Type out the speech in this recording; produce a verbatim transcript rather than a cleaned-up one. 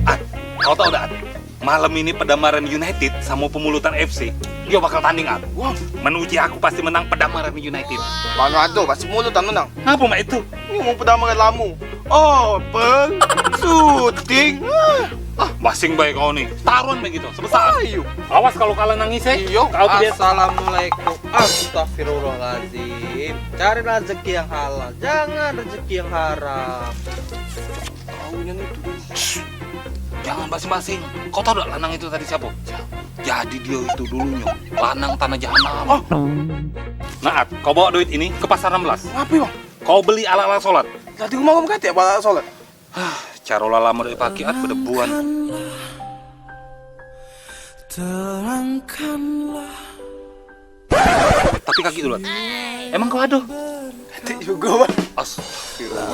At, kau tau dak, At? Malam ini Pedamaran United samo Pemulutan F C, dio bakal tanding, At. Wah. Men uji aku pasti menang Pedamaran United. Mano ado, pasti Pemulutan menang. Ngapo mak itu? Ngomong Pedamaran lamo. Open, syuting. Ah, ah. Basing bae kau ni. Taruhan begitu, sebesar. Ayo. Awas kalau kalah nangis, eh. Iyo. Kau tu biasa. Assalamualaikum. Astagfirullahalazim. Cari rezeki yang halal, jangan rezeki yang haram. Taunya nih tuh. Shh, jangan basing-basing. Kau tau dak lanang itu tadi siapo? Jadi dio itu dulunyo lanang tanah jahanam. Oh. Nah, At, kau bawa duit ini ke pasar enam belas. Ngape, Bang? Kau beli alat-alat sholat. Tadi rumah kamu kate alat-alat sholat. Hah, caro lah lamo dak dipake, At, bedebuan. Terangkanlah. Tapi kaki dulu, At. Emang kau ado? Kate juga, Bang. Astagfirullah.